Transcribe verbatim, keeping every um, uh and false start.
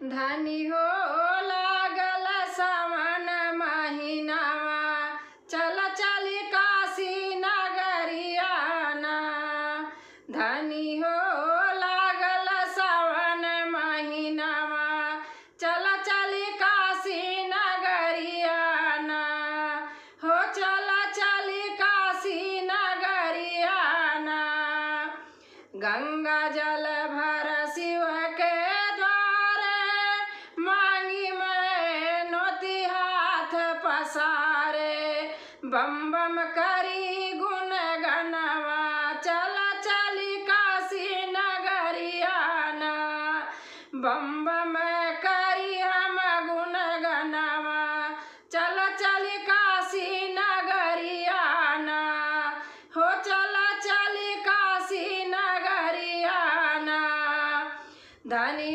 धनी हो लागल सावन महीनावा, चल चली काशी नगरिया ना। धनी हो लागल सावन महीनावा, चल चली काशी नगरिया ना। हो चल चली काशी नगरिया ना। गंगा जल भर शिव के द्वारे, मांगी मनौती हाथ पसारे। बम बम करी गुण गनवा, चल चली काशी नगरिया ना। बम बम